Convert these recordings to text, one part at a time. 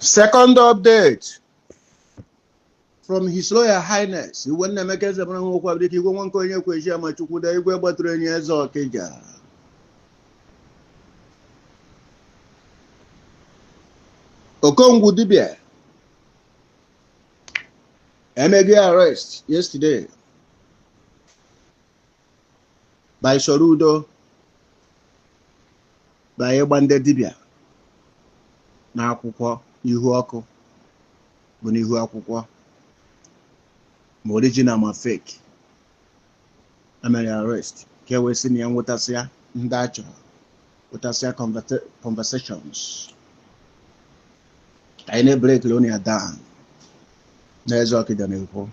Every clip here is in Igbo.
Second update from His Royal Highness Igwe Nnaemeka Ezebara Nwokwabụdike Igwe Nwanke Onye Kwechi Amachukwude Igwe Gbatụrụ Enyi Eze Ọkịja. Okongwu Dibia emego arrest yesterday by Soludo by ịgba ndị dibia n'akwụkwọ ihu ọkụ bụ n'ihu akwụkwọ ma original ma fake emere arrest ka e wee sị na ya nwetasịa ndị a chọrọ nwetasịa conversations ka anyị na-ebreak ya down na Eze Ọkịja na-ekwu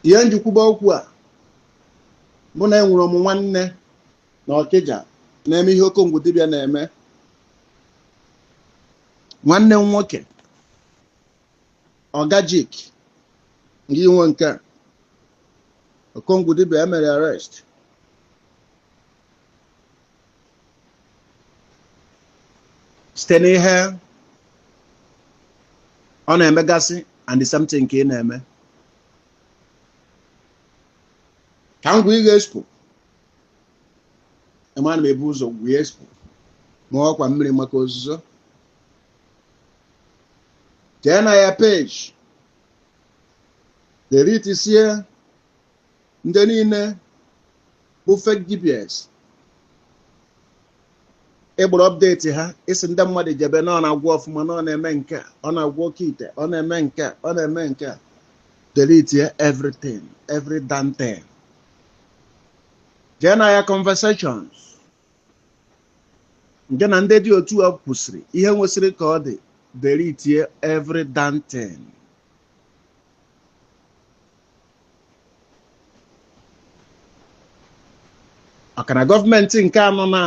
ihe njikwuba okwu a bụ na enwere ụmụ nwanne na Ọkịja na-eme ihe Okongwu dibịa na-eme. Nwanne m nwoke Ọgajik gị nwe nke a Okongwu dibịa emere arrest. Site n'ihe ọ na-emegasị and the same thing nke ị na-eme ka m gwa ị ga-espo ịma na m ebu ụzọ gwa espo ma ọkwa mmiri maka ozuzo. Jee na ya page delete sie ndị niile bụ fake dibias ịgbụrụ update ha isi ndị mmadụ jebe na ọ na-agwọ ọfụma na ọ na-eme nke a ọ na-agwọ oke ite ọ na-eme nke a ọ na-eme nke a. Delete everything, every damn thing. Jee na ya conversations nke na ndị dị otu a kwụsịrị ihe nwesịrị ka ọ dị. Delete every damn thing. Maka na gọọmenti nke anọ na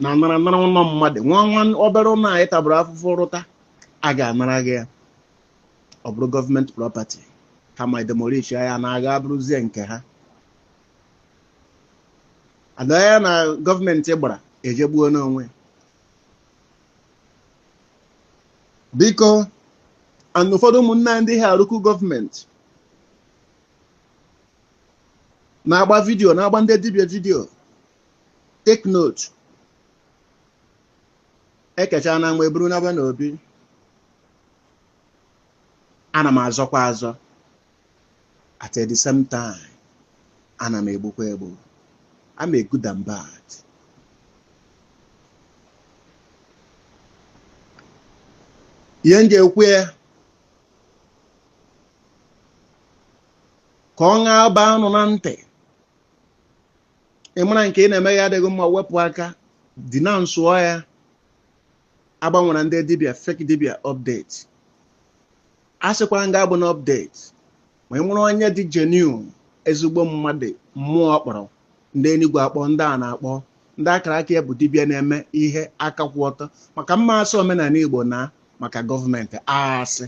na-anara nara ụlọ mmadụ nwa nwa obere ụlọ anyị taburu afụfụ rụta a ga-anara gị ya ọ bụrụ gọọmenti property kama demolish ya na-aga abụrụzie nke ha ada ya na gọọmenti gbara ejegbuo n'onwe. Biko and ụfọdụ ụmụnna ndị ha arụkwu gọọmenti na-agba vidiyo na-agba ndị dibịa vidiyo, take note. Ekecha na mgbe eburu n'aba n'obi ana m azọkwa azọ at the same time ana m egbukwa egbu. I'm a good and bad. Ihe m ga-ekwu ya ka ọ ṅaa ba anụ na ntị ị mara nke ị na-eme ya adịghị mma wepụ aka dinansụọ ya. Agbanwere ndị dibịa fake dibịa update a sịkwara nga abụ na update ma ị nwere onye dị genuine ezigbo mmadụ mmụọ kpọrọ ndị enigwe akpọ ndị a na-akpọ ndị akara aka ya bụ dibịa na-eme ihe aka kwụ ọtọ maka mma asị omenala Igbo na maka gọọmenti asị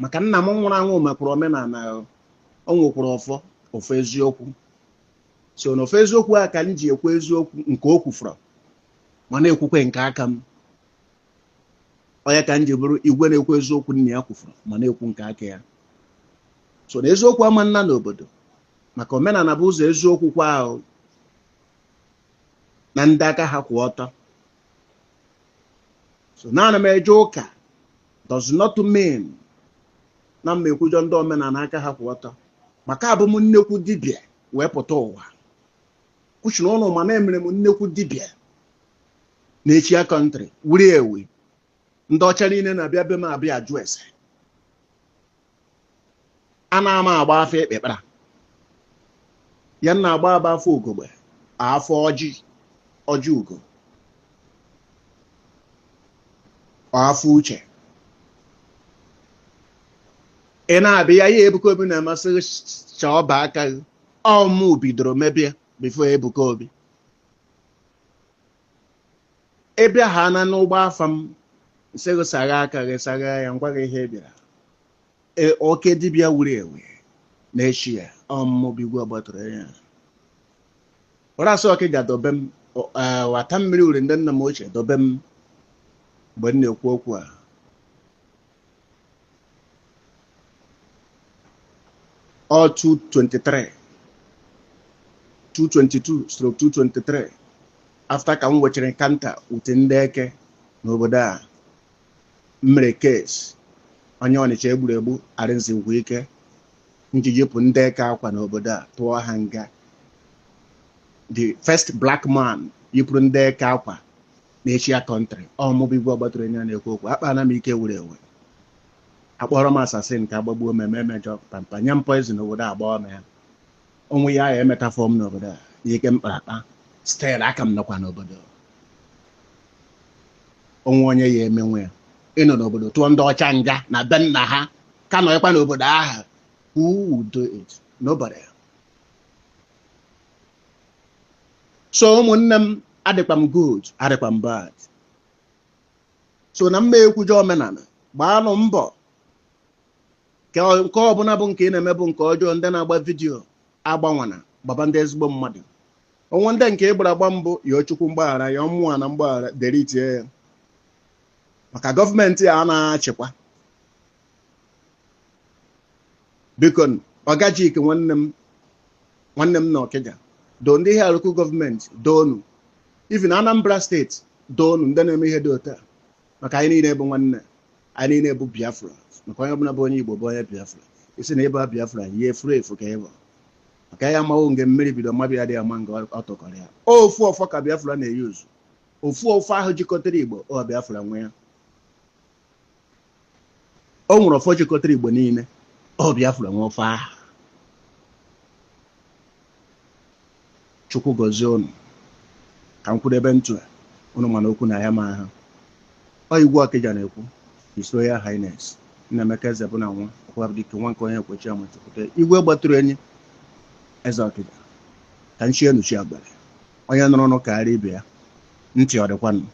maka nna m nwụrụ anwụ mekwara omenala o nwekwara ọfọ ofe eziokwu so na ofe eziokwu a ka m ji ekwu eziokwu nke o kwufọrọ ma na-ekwukwe nke aka m onye ka m ji bụrụ igwe na-ekwu eziokwu nna ya kwufọrọ ma na-ekwu nke aka ya. So na eziokwu ama nna n'obodo maka omenala bụ ụzọ eziokwu kwa ahụ na ndị aka ha kwụ ọtọ. So na ana m eje ụka does not mean na m ekwujọ ndị omenala aka ha kwụ ọtọ maka abụ m nnekwu dibịa wee pụta ụwa kwuchiri ụnụ ma na-emere m nnekwu dibịa na-echia kọntrị wuri ewi ndị ọcha niile na-abịa be m abịa ajụ ese a na-ama agba afọ ekpekpara ya na-agba agba afọ ugogbe afọ ọjị ọjị ugo afọ uche ị na-abịa ya Ebuka Obi na-amasị chọọ ọba aka gị ọmụ bidoro mebie before Ebuka Obi ịbịa ha na n'ụgbọ afa m sị gị sagha aka gị sagha ya ngwa gị ihe bịara oke dibịa wuru ewu na-echi ya ọmụmụ bụ Igwe Ọgbatụrụ ya were asị Ọkịja dobe m Wata mmiri uri ndị nna m ochie dobe m mgbe m na-ekwu okwu a. Ọ 223, 222/223, after ka m nwechara encounter with ndị eke n'obodo a, m mere case onye Ọnịcha egburu egbu Arinze Ugwuike, nji yipụ ndị eke akwa n'obodo a, tụọ ha nga. The first black man yipụrụ ndị eke akwa n'Asia country. Ọ mụ bụ Igwe Ọgbatụrụ Enyi na-ekwu okwu. Akpana m ike wuru ewe, akpọrọ m assassin ka agbagbuo m, eme emejọ pampa nye m poison obodo a, gbaa m ya onwe ya ya emeta fọm n'obodo a n'ike mkparakpa. Still aka m nọkwa n'obodo onwe onye ya emenwe ya. Ịnọ n'obodo tụọ ndị ọcha nga na be nna ha, ka nọrịkwa n'obodo ahụ. Who will do it? Nobody. So ụmụnne m, adịkwa m good, adịkwa m bad. So na mma ekwuje omenala, gbaanụ mbọ ka nke ọbụla bụ nke ị na-eme bụ nke ọjọọ. Ndị na-agba vidiyo agbanwana, gbaba ndị ezigbo mmadụ. Onwe ndị nke ị gbara agba mbụ, yọọ Chukwu mgbaghara, yọọ mmụọ na mgbaghara, deritie ya, maka gọọmenti a na-achịkwa. Biko, Ọgajik nwanne m, nwanne m na Ọkịja, doo ndị ihe alụkụ gọọmenti, doonu even Anambra steeti, doonu ndị na-eme ihe dị otu a, maka anyị niile bụ nwanne, anyị niile bụ Biafra. Maka onye ọbụla bụ onye Igbo bụ onye Biafra. Isi na ịba Biafra ya efuru efu ka ịbụ, maka ya amaghị nge mmiri bido mmadụ ya dị ama nga ọ tụkọrọ ya. Ofu ọfọ ka Biafra na-eyuzu, ofu ọfọ ahụ jikọtara Igbo, ọ Biafra nwe ya. O nwere ọfọ jikọtara Igbo niile, ọ Biafra nwe ọfọ ahụ. Chukwu gọzie unu. Ka m kwudebe ntụ a unu, mana okwu na ya ma ahụ. Ọ Igwe Ọkịja na-ekwu, His Royal Highness Nnaemeka Ezebuna nwa Ọkwabụdike nwa nke onye ekwechi amachukwute Igwe Gbatụrụ Enyi Eze Ọkịja. Ka nchi enuchi agbere onye nụrụ nụ karịa ibe ya ntị ọ dịkwanụ.